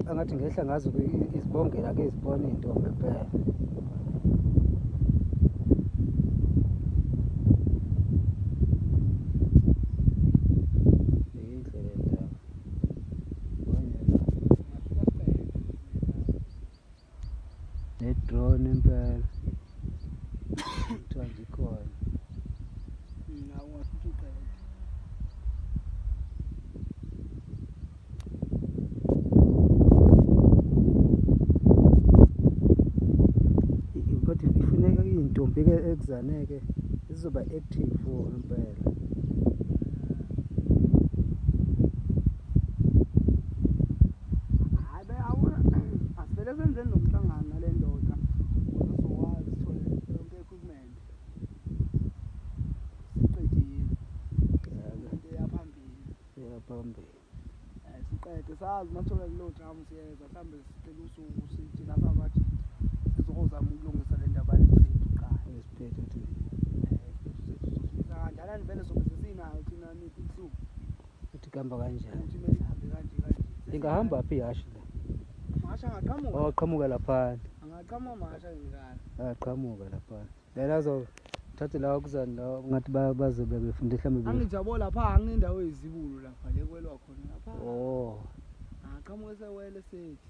Angathi ngehla ngazo izibongela ke izibona iy'ntombi kuphela. Yinhle le ndawo. Ne-drone impela. Kuthiwa nje ikhona. Ungafuthi uqede. Kodwa ifuneka iy'ntombi-ke ekuzane-ke zizoba active impela. Hayi be asivele senzeni lo mhlangano nale ndoda ukuze sizokwazi sithole yonke equipment. Siqedile. Into eyaphambili. Eyaphambili. Siqede sazi masithola lelo jamu siyeza mhlawumbe sicela usuku sithina sabajita sizozama ukulungisa le ndaba yesiphethu kuqala. Isiphethu thi. Isiphethu sethu sosimisa kanjani vele sobe sesinayo thina inhlubu. Uthi kuhamba kanjani? Ukuthi kumele ihambe kanje kanje. Ingahamba phi ihhashi la? Mahasha angaqhamuka. Oh, qhamuka laphana. Angaqhamuka mahasha ngikala. Aqhamuka laphana. Lela azothatha lawa kuzani lawa ngathi bazobe befunde mhlawumbe. Angithi yabo lapha angindawo eyizibulo lapha le kwelwa khona lapha. Oh. Angaqhamuka esewele sethi.